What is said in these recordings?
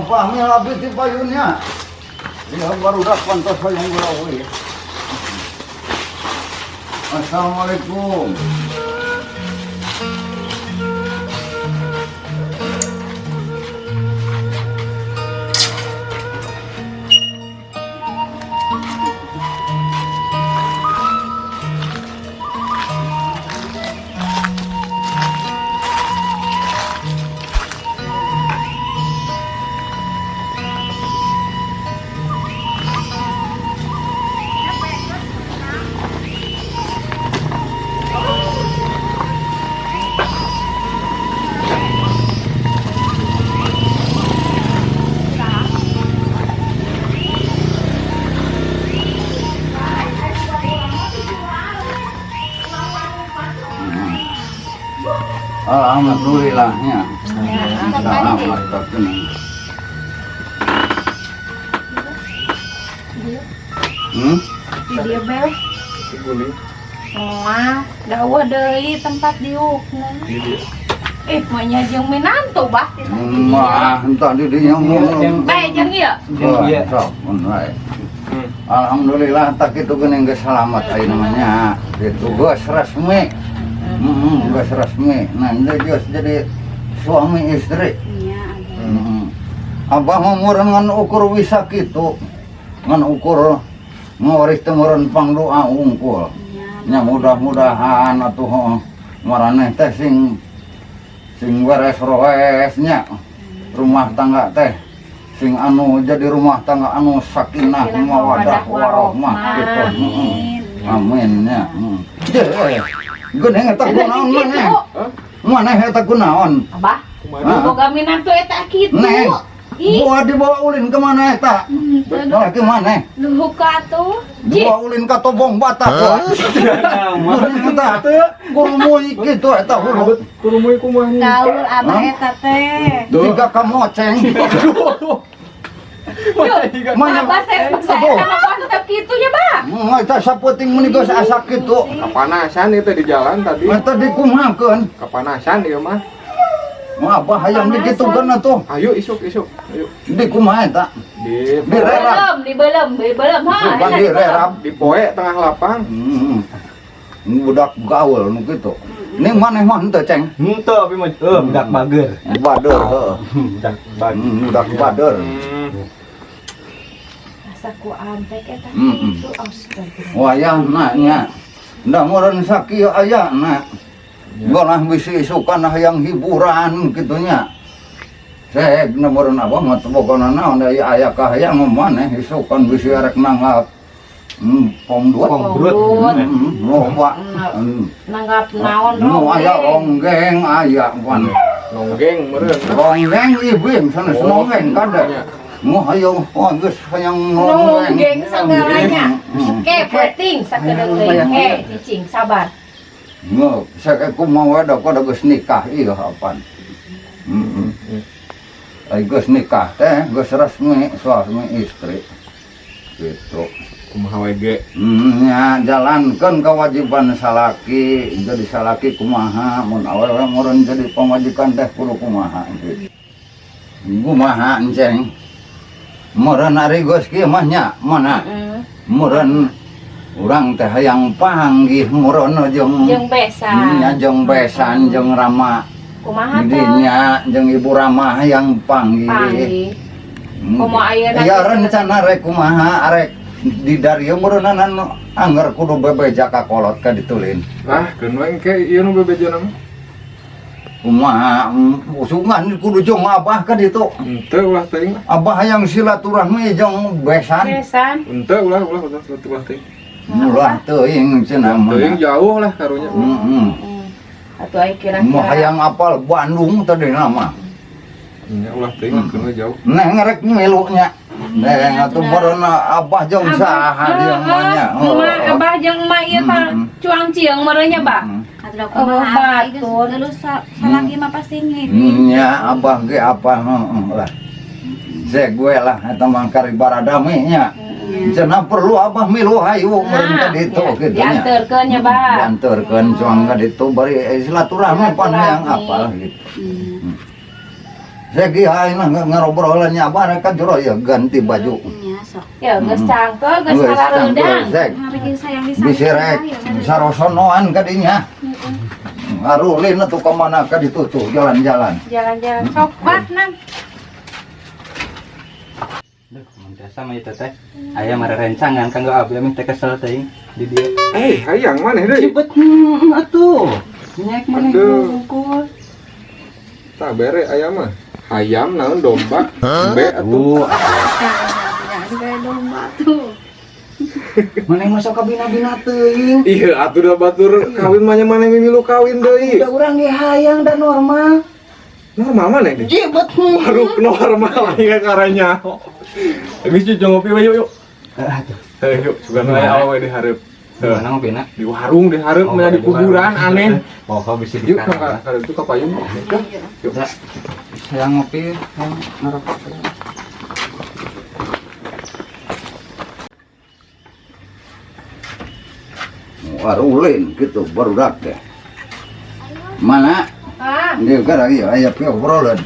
Pahmi abdi ti payunnya. Ya barudak pantos hayang gurawi. Assalamualaikum. Alhamdulillahnya. Selamat begini. Hmm? Di dieu bel. Guling. Moal, da euweuh deui tempat diukna. Di dia. Eh, maunya jeung minantu bah. Mah, entah di dinya mau. Bae jeung ieu. Jeung ieu. Sok, mun wae. Alhamdulillah tak kitu geuning geus salamet ayeuna mah nya. Gitu geus resmi. Heeh, geus resmi. Nah, geus jadi suami istri. Iya. Heeh. Abah mah meureun ngan ukur bisa kitu. Ngan ukur ngawaris teh meureun pangdoa unggul. Nya mudah-mudahan atuh heuh, maraneh teh sing sing beres roes nya. Rumah tangga teh sing anu jadi rumah tangga anu sakinah mawadah warohmah gitu. Heeh. Amin nya. Heeh. Geuning eta kunaon maneh? Maneh eta kunaon? Abah, Hah? boga minantu eta kitu. Neng. Ih, Bawa dibawa ulin ke mana eta? Bawa ke mana? Luka tuh. Dibawa ulin ka Tobong Batak. Geuning eta kurumuy kitu eta hulu. Kurumuy kumaha nih? Gaul abah Hah? eta teh. Tiga kamoceng. Mana? Abah saya saya Aduh. sama konsep kitu nya, Bah. Eta saputing meuni geus asa kitu. Kapanasan itu di jalan tadi. Eta dikumahakeun. Kapanasan ieu mah. Wah, abah hayang dikitukeun atuh. Ayo isuk isuk. Ayo. Di kumaha eta? Di Di rerap. Belum, dibelem, dibelem ha. Bukan Eta di dibelem. rerap. di poe tengah lapang. Hmm. Budak gaul nu kitu. Ning maneh mah henteu, Ceng. Henteu abi mah budak bager. Bader heuh. Budak bager. Budak bader. Asa ku antek eta kitu astagfirullah. Wayahna nya. Da meureun sakieu ayana. Golah bisi isukan hayang hiburan kitu nya. Sek na meureun abah mah teu boga naon da ieu aya kahayang mah maneh isukan bisi arek nanggap pom dua. Pom brut. Loba. Nanggap naon Nu aya ronggeng aya pan. Nonggeng meureun. Ronggeng ibing sanes Oh, nonggeng kade. nya. Nu hayang oh geus hayang nonggeng. Nonggeng segalanya. Oke, penting sakedeung deui. Eh, cicing sabar. Nge, saya kumaha we da kada geus nikah ieu apan. Heeh. Ai geus nikah teh geus resmi suami istri. Gitu. Kumaha we ge? Nya jalankeun kewajiban salaki, jadi salaki kumaha, mun awewe meureun jadi pamajikan teh kudu kumaha gitu. Kumaha enceng? Meureun ari geus kieu mah nya, mana? Meureun urang teh hayang panggih meureun jeung Jeung besan. Nya jeung besan jeung Rama. Kumaha teh? Dinya jeung Ibu Rama hayang panggih. Panggih. Komo ayeuna Ya geus- rencana rek kumaha arek di darieu meureunan angger kudu bebeja ka kolot ka ditulin. Lah, keun we engke ieu nu bebejana mah. Kumaha usungan kudu jeung abah ka ditu. Henteu ulah teuing lah. Abah hayang silaturahmi jeung besan. Besan. Henteu ulah ulah ulah ulah ulah teuing. Ulah teuing cenah mah. Teuing jauh lah karunya. Heeh. Atuh aya kira-kira. Mau hayang apal Bandung tadi nama. Nya ulah teuing lah keun we jauh. Neng rek milu nya. Neng atuh meureun abah jeung saha dia mah nya. Emak abah jeung emak ieu tah cuang cieung meureun nya, Bah. Atuh da kumaha Oh, abah geus batur. geus salaki mah pasti ngiring. Nya abah ge apa heeh lah. Zek gue lah eta mah kari baradami nya. Cenah perlu abah milu hayu meureun ka ditu kitu nya. Dianterkeun nya, Bah. Dianterkeun cuang ka ditu bari silaturahmi pan hayang apal gitu. Segi ayeuna ngarobrolan nya abah rek ka jero ya ganti baju. Nya sok. Ya geus cangkeul, geus Geus kalareudang. cangkeul, seg. Hari sayang di Bisi rek sarosonoan ka dinya. Ngarulin atuh ka mana ka ditu tuh jalan-jalan. Jalan-jalan sok bat nam. Duh, mun biasa mah ieu teh. Aya mah rencangan kanggo abi ameh teh kesel teuing di dieu. Eh, hayang maneh deui. Cibet atuh. Nyek maneh Aduh. hungkul. Tah bere ayam mah. Hayam naon domba, embe atuh. Tuh, Kayak domba tuh. maneh mah sok kabina-bina teuing. Iya, atuh da batur kawin mah nya maneh mimilu kawin deui. Udah urang ge hayang da normal. Normal maneh deui. Jibet. Baru normal aing karanya. Geus cucu ngopi we yuk yuk. Atuh. Heuh yuk, sugan we awewe di hareup. Di mana ngopina? Di warung di hareup Oh, mah di di kuburan warung. aneh. Pokok bisa di Yuk ka ka itu ka payung. Yuk. Ya, saya ngopi, saya ngerokok. Warulin gitu barudak teh. Mana? Ah, Dia kan lagi aya pi obrolan.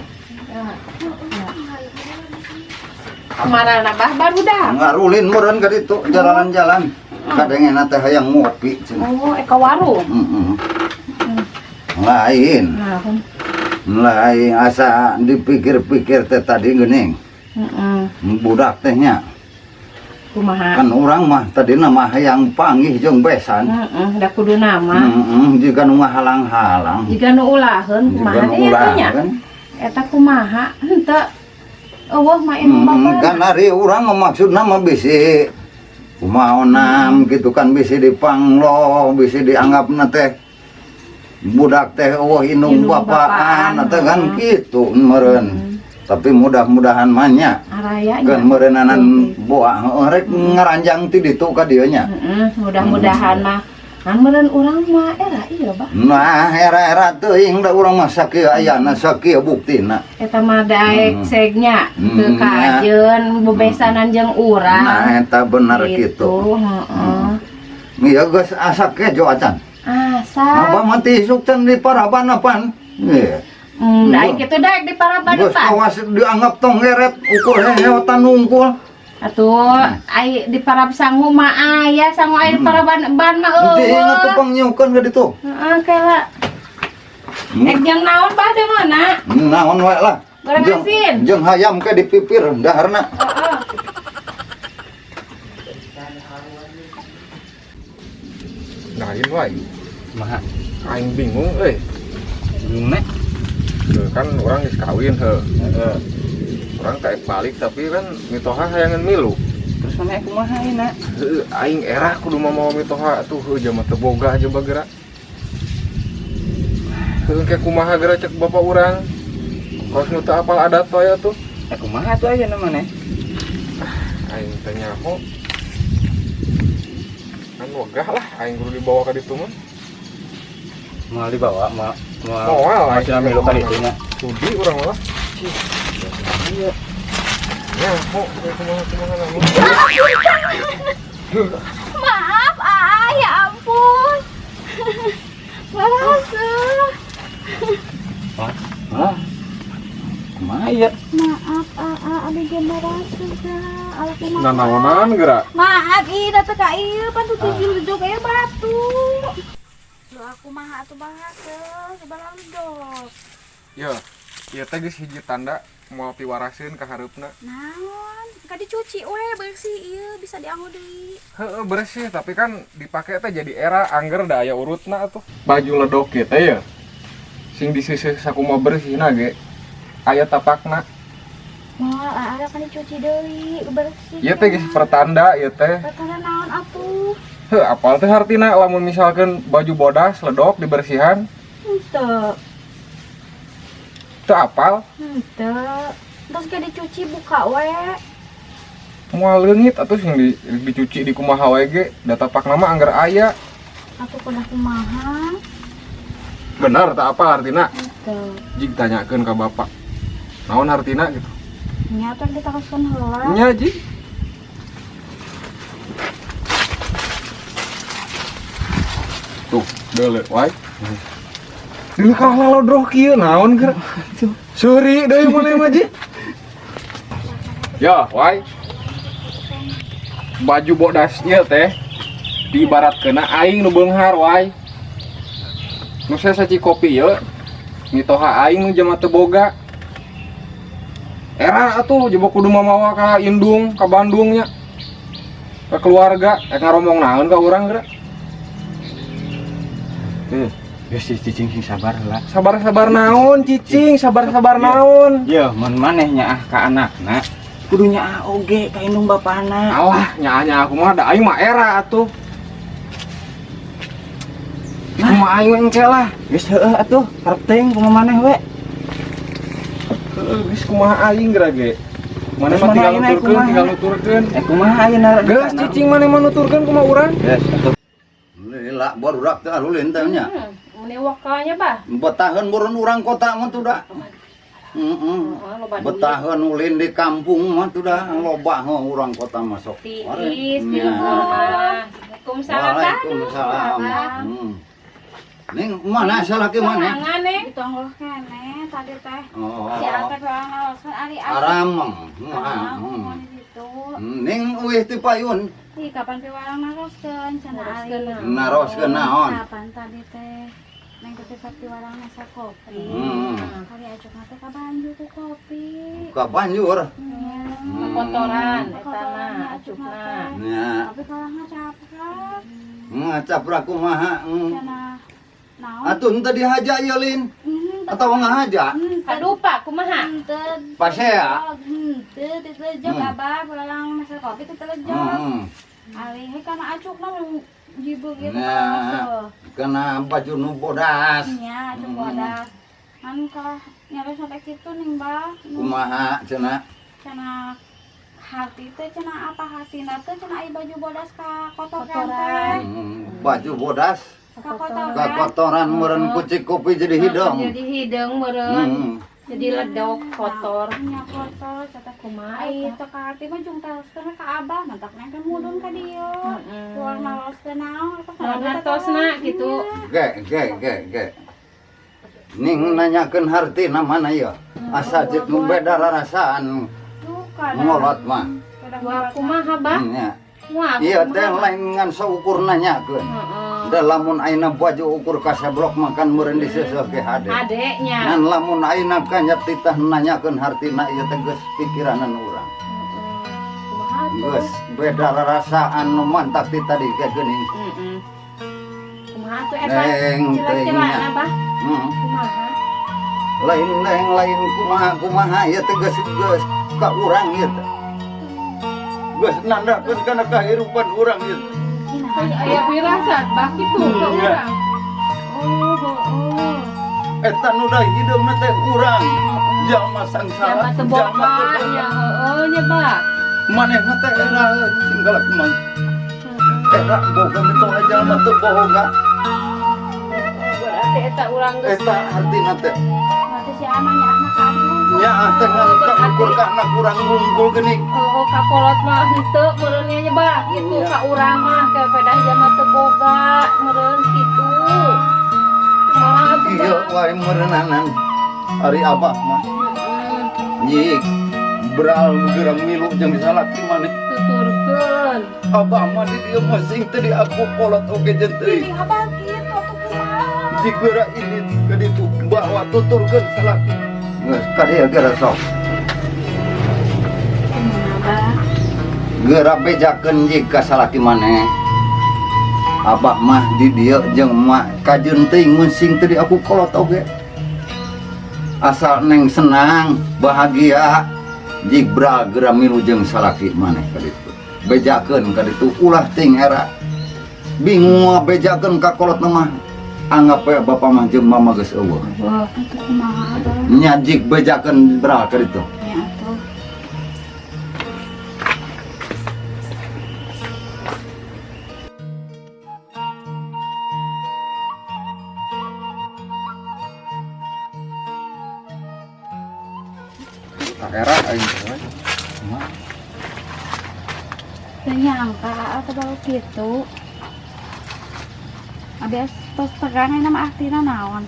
kemana nabah barudak? Ngarulin meureun ka ditu jalan-jalan. Kadangena teh hayang ngopi cenah. Oh, eka warung. Heeh. Lain, Nah, lain asa dipikir-pikir teh tadi geuning. heeh. Budak teh nya. Kumaha? Kan urang mah tadina mah hayang panggih jeung besan. Heeh, da kudu nama. Heeh, jiga nu ngahalang-halang. Jiga nu ulaheun Jiga kumaha nu teh eta nya? ulaheun. Eta kumaha? Henteu. Eueuh mah indung Hmm, kan bapana. ari urang mah maksudna mah bisi kumaha onam gitu kan bisi dipanglo, bisi dianggapna teh budak teh eueuh indung Indung bapaan bapaan, atau kan heeh. gitu meureun. Tapi mudah-mudahan mah nya Araya kan nya. meureunanan boa heueuh rek ngaranjang ti ditu ka dieu nya. Heeh, mudah-mudahan mah. Kan meureun urang mah era ieu bah. Nah, era-era teuing da urang mah sakieu ayana sakieu buktina. Eta mah daek segnya teu kajeun bebesanan jeung urang. Nah, eta bener kitu. Heeh. Ieu geus asa kejo acan. Asa. Abah mah ti isuk can di paraban apan. Iya. Daek kitu daek di paraban Geus depan. kawas dianggap tong ngeret ukur heheotan nungkul. Atuh ai di parab sangu mah aya sangu ai di paraban ban mah Teu inget tuh eueuh. pangnyiukeun ka ditu. Heeh, kela. Ek jeung naon bah di mana? Naon wae lah. Goreng asin. Jeung hayam ke dipipir daharna. Heeh. Lain wae. Maha. Aing bingung euy. Bingung nek. Heuh, kan urang geus kawin heuh. Heeh. Urang kaek balik tapi kan mitoha hayangan milu. Terus mana kumaha ayeuna? Heuh, aing era kudu mamawa mitoha tuh heuh jama teu boga aja bagera. Heuh ke kumaha geura cek bapak urang. Kos nu teu apal adat wae atuh. Eh kumaha tuh ayeuna maneh? Aing teh nyaho. Kan wegah lah aing kudu dibawa ka ditu mah. Moal dibawa, moal moal. Moal Moal cenah milu ka ditu nya. Sudi urang malah. Iya. Nyaho kayak kumaha kumaha namun. Maaf, ah, ya ampun. Marasa. Wah. Kumaha ieu? Maaf, ah, abi ge marasa ka. Alak mah. Nanaonan geura. Maaf, ih, da teu ka ieu pan tuh ledog aya batu. Lu aku mah atuh bahasa, sebalang ledog. Ya, ieu teh geus hiji tanda moal piwaraseun ka hareupna. Naon? Ka dicuci we bersih ieu bisa dianggo deui. Heeh, bersih tapi kan dipake teh jadi era angger da aya urutna atuh. Baju ledok kieu teh ya. Sing disisih sakumaha bersihna ge aya tapakna. Moal ada kan dicuci deui, bersih. Ieu teh geus pertanda ieu teh. Pertanda naon atuh? Heuh, apal teh hartina lamun misalkan baju bodas ledok dibersihan Henteu. teu apal Henteu. Terus kayak dicuci buka we. moal leungit atuh sing dicuci di kumaha wae ge da tapakna mah angger aya. Atuh kudah kumaha? Bener teu apal hartina. Henteu. Jig tanyakeun ka bapak. Naon hartina gitu. Nya atuh ditakoskeun heula. Nya jig. Tuh, deuleu wae. Ini kalah lalodroh kieu naon geura. Seuri deui maneh mah, Ji. Ya, wai. Baju bodas ieu teh diibaratkeun aing nu beunghar, wai. Nu saci kopi ieu mitoha aing nu jalma teu boga. Era atuh coba kudu mamawa ka indung, ka Bandung nya. Ka keluarga, rek ngaromong naon ka urang geura. Geus sih, cicing, sing sabar lah. Sabar-sabar naon, cicing, sabar-sabar naon. Ye, mun maneh nyaah ka anakna, kudu nyaah oge ka indung bapana. Alah, nyaah aku mah da aing mah era atuh. Kumaha aing mah engke lah. Geus heueuh atuh, karep teuing kumaha maneh we. Heueuh, geus kumaha aing geura ge. Maneh Geus mah tinggal mana ayeuna nuturkeun, kumaha? Tinggal nuturkeun. Eh, kumaha ayeuna? Geus, cicing, maneh mah nuturkeun kumaha urang. Geus atuh. Lila barudak teh arulin teh nya. Meni wakalnya, Bah. Betaheun meureun urang kota mah tuh da. Heeh. Heeh, loba duit. Betaheun ulin di kampung mah tuh dah loba heuh urang kota masuk. Tiis di Nya. lembur mah. Waalaikumsalam, Bah. Waalaikumsalam. Ning mana salaki mana? Sorangan, Neng. Ditonggoh keneh tadi teh. Oh. Si Ate doang naloskeun ari asup. Arameng. Arameng di situ. Ning uih ti payun. Ih, kapan piwarang naroskeun cenah ari. Naroskeun naon? Naroskeun naon? Kapan tadi teh Neng teh piwarang masak kopi. Kali acukna teh ka banjur ku kopi. Ka banjur. Nya. Kotoran eta Kotoran mah acukna acukna. teh. Nya. Tapi kalah ngacaprak. Ngacaprak kumaha? Cenah naon? Atuh henteu dihaja ieu, Lin. Atau ngahaja? Kadupa kumaha? Henteu. Pasea. Henteu ditelejog Abah, pulang masak kopi teh telejog. Alih he kana acukna nu jibeuk gitu. Nah. Kena baju nu bodas. Nya, acuk bodas. Kan kalah nyari sampai kitu ning, Bah. Kumaha cenah? Cenah hati teh cenah apa hatina teh cenah ai baju bodas ka kotoran Kotoran. teh. Baju bodas Ka kotoran. kakotoran meureun ku cikopi jadi hideung. Jadi hideung meureun. Jadi ledok kotor. Nya kotor kata Kumaha ai eta? teu ka hati mah jung teruskeun ka Abah, mantak neng teh mudun ka dieu. Keluar naroskeun naon apa Naon hartosna gitu. Ge ge ge ge. Ning nanyakeun hartina mana ieu? Asa jeung nu beda rarasaan ngolot mah. Wah, kumaha, Bah? Nya. Wah, Ieu teh lain ngan saukur nanyakeun. Heeh. Da lamun ayeuna baju ukur kaseblok makan meureun diseuseuh ge hade. Hade nya. Ngan lamun ayeuna kanyat titah nanyakeun hartina ieu teh geus pikiranan urang. Kumaha tuh? Geus beda rarasaan nu mantak ti tadi ge geuning. Heeh. Kumaha tuh eta? Neng teuing nya. Cila-cilana, Bah. Kumaha? Lain lain lain kumaha kumaha ieu teh geus geus ka urang ieu teh. Geus nandakeun kana kahirupan urang ieu. Aya wirasat, Bah, kitu ka urang. Oh, heeh. Eta nu da hideungna teh urang. Jalma sangsara, Jalma teu boga nya, heeh nya, Bah. Manehna teh era sing galak mah. Era boga mitoha jalma teu boga. Berarti eta urang geus Eta artina teh. Berarti si Ama nyaahna ka abi wungkul. Nyaah teh ngan ka ukur ka anak urang wungkul geuning. Oh, ka kolot mah henteu meureun nya, Bah, kitu Iya. ka urang mah ke pedah jalma teu boga meureun kitu. Kumaha atuh, Ieu Bah? wae meureunanan. Ari abah mah Heeh, nyik bral geura milu jeung salaki maneh. Tuturkeun. Abah mah di dieu mah sing teu diaku kolot oge jeung teuing. Ih, Abah kitu atuh kumaha? Jik geura ini ke ditu bawa tuturkeun salaki. Geus ka dieu geura sok. Kumaha, Bah? Geura bejakeun jik ka salaki maneh. Abah mah di dieu jeung mak kajeun teuing mun sing teu diaku kolot oge. Asal neng senang, bahagia, jik bral geura milu jeung salaki maneh ka ditu. Bejakeun ka ditu ulah ting era. Bingung bejakeun ka kolot mah. Anggap we bapak mah jeung mama geus euweuh. Atuh kumaha, Abah? Nya jik bejakeun bral ka ditu. Nya atuh. Ka era aing teh. Teu nyangka atau baru kitu. Abi tos terang ayeuna mah artina naon?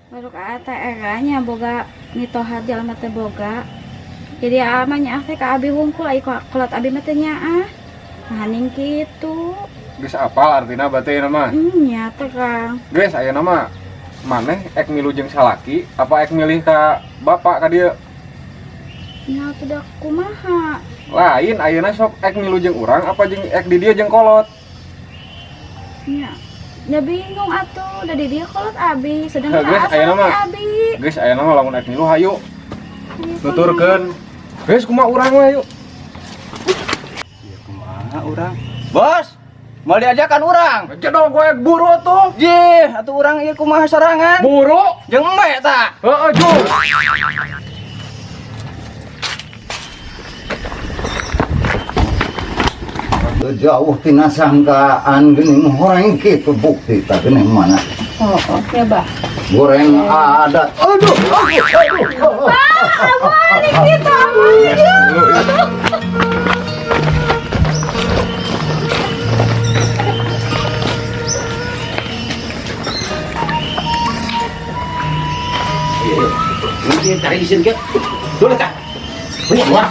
Baru ka teh era nya boga mitoha jalma teh boga. Jadi aa mah nyaah teh ka abi hungkul ai kolot abi mah teh nyaah. Nah ning kitu. Geus apal artina berarti ayeuna mah. Nya teh Kang. Geus ayeuna mah maneh ek milu jeung salaki apa ek milih ka bapak ka dieu? Nya atuh da kumaha? Lain ayeuna sok ek milu jeung urang apa jeung ek di dieu jeung kolot? Nya. Ya bingung atuh, da di dieu kolot abi, sedangkan Geus aa ayeuna salaki mah. abi. Geus ayeuna mah lamun ek milu hayu. Nuturkeun. Geus kumaha urang we hayu. Ya kumaha urang? Bos, mau diajakan urang? Jedong gue ek buru tuh. Jih, atuh urang ieu kumaha sorangan? Buru. Jeung embe tah. Heeh, jung. Jauh tina sangkaan geuning horeng kitu bukti tah geuning mana. Oh, oke, Bah. Goreng adat. Aduh, aduh, aduh. Abah ning kitu abah. Mungkin tarik isin ke. Dulu tak. Wah.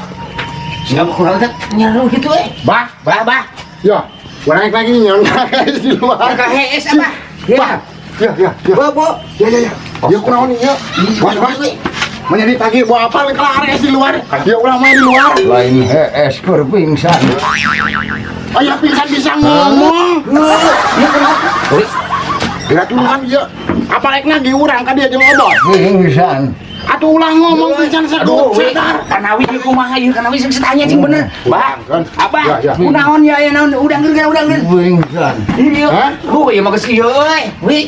Siapa kurang tak nyaru gitu eh. Bah, Bah, bah. ya, gua naik lagi nih, nyawa di luar. KHS apa? Ya. Bah, ya, ya, ya, Bo, bo. ya, ya, ya. Ya kurang nih, ya. Bos, bos. Menjadi tagi bawa apa kelar es di luar. Ya ulah main di luar. Lain hees keur pingsan. Ayah pingsan bisa ngomong. Ya kenapa? Wih, Gerak duluan ya. Apa rek nagih urang ka dia jeung obor. Pingsan. Atuh ulah ngomong pingsan aduh, segut wih. sadar. Kanawi ieu kumaha ieu kanawi sing tanya cing bener. Bah, Kan. abah, Ya, ya. kunaon ya aya naon udang geus udang geus. Pingsan. Ieu. Hah? Hu, ieu mah geus ieu euy. Wih,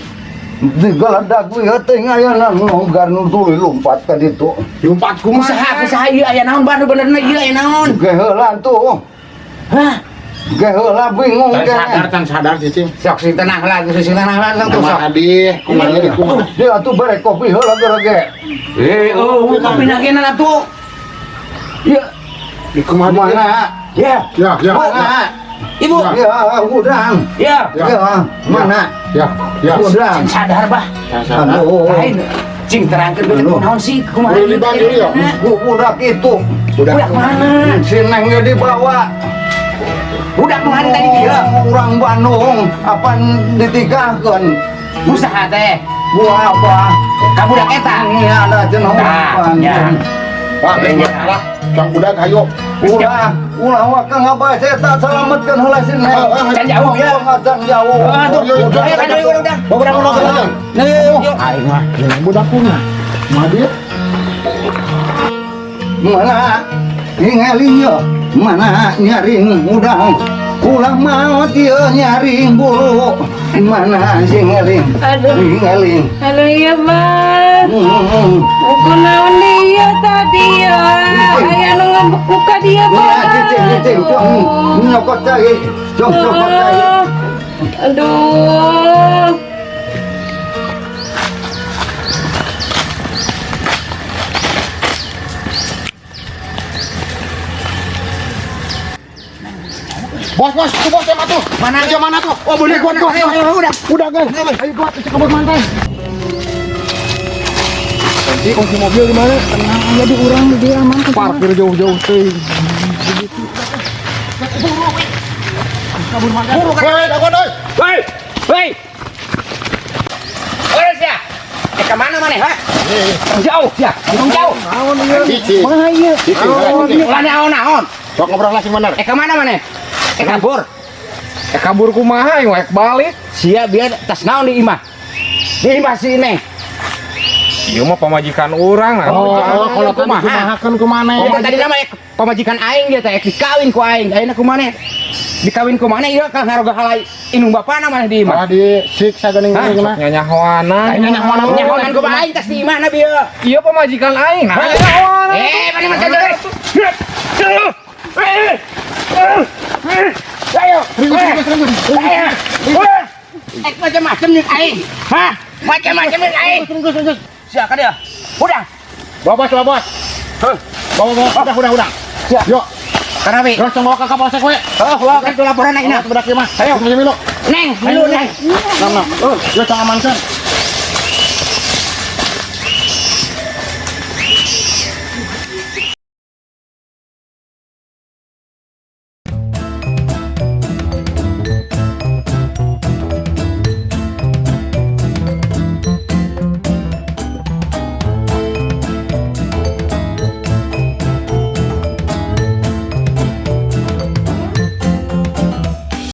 Digeledak ieu teh ngayana ngogar nu tuluy lompat ka ditu. Lompat kumaha? usaha usaha ieu aya naon bah nu benerna ieu aya naon? Ge heula tuh. Hah? Ge heula bingung Can ge. sadar, can sadar cicing. Sok sing tenang lah, sing tenang lah tuh sok. Kumaha tadi, kumaha jadi kumaha. Dia atuh bare kopi heula ge. Eh, oh, kopi nagena atuh. Ieu Di kumaha di- mana? Ya, Ya, ya. Mana? Ibu. Ya udang. Ya. Ya, mana? Ya, ya. Udang. Cing sadar bah. Can sadar. Aduh. Lain cing terangkeun bener Aduh. kunaon sih kumaha Udah dibantu ya? Ku budak itu. Udah. Budak mana? Si Neng ge dibawa. Budak mana tadi dia? Orang Bandung apa ditikahkeun? Usaha teh. Gua apa? Ka budak eta. Ini ada cenah orang Nah, ya. Bandung. Wah, geus lah. Cang budak hayu. Ulah, ulah waka ngabae eta salametkeun heula si Neng. Can jauh ya. Can jauh. Aduh, Yo, yo, ayo kan ayo udah. Bawa budak udah. Nah, yuk. Aing mah jeung budak kumaha. Kumaha dia? Mana ningali ieu? Mana nyaring udang? Ulah maot ieu nyaring bulu. Mana sing ngeling? Aduh. Ngeling. Halo iya, Mas. Kunaon dia tadi ya? Aya nu ngambek ka dia, Ya, Bang. cicing, cicing, cong, nyokot cai, cong, cokot cai. Aduh. Bos, bos, tuh bos yang tuh. Mana? Yang mana tuh? Oh, boleh, Gua, gua, ayo, ayo, udah. Udah, guys. Ayo gua ke kabur mantai. Kunci kunci mobil di mana? Tenang aja di urang di dia aman. Parkir jauh-jauh teh. Kabur mantai. Woi, dagoan euy. Woi. Woi. Woi, sia. Eh, ke mana mana, ha? Jauh, sia. Tong jauh. Cici. Mana ieu? Cici, cici. Ulah naon-naon. Sok ngobrol lah sing bener. Eh, ke mana mana? Eh, kabur. Eh kabur kumaha aing ek balik. Sia biar tas naon di imah. Di imah si Neng. Ieu mah pamajikan urang nah. Oh, kalau tadi Kumaha? kumahakeun kumaha? Oh, tadi nama ek pamajikan aing dia teh ek dikawin ku aing. Ayeuna kumaha? Dikawin ku mana ieu ka ngaroga halai indung bapana maneh di imah. Malah disiksa geuning Hah? geuning mah. Nyanyahoanan. Aing nyahonan ku aing tas di imah na bieu. Ieu pamajikan aing. Nah, nyanyahoanan. Eh, mana mana Ayo, ayo, eh, macam-macam nih aing. Hah? Macam-macam nih aing. Siapa dia? Udah. Bawa bos, bawa bos. Bawa bawa, udah udah udah. Siap. Yuk, Karawi. terus bawa ke Kapolsek we. Oh, wah, kan itu laporan aing nah. Bawa budak ieu mah. Ayo, milu. Neng, milu neng. Nah, nah. Yuk, cang amankeun.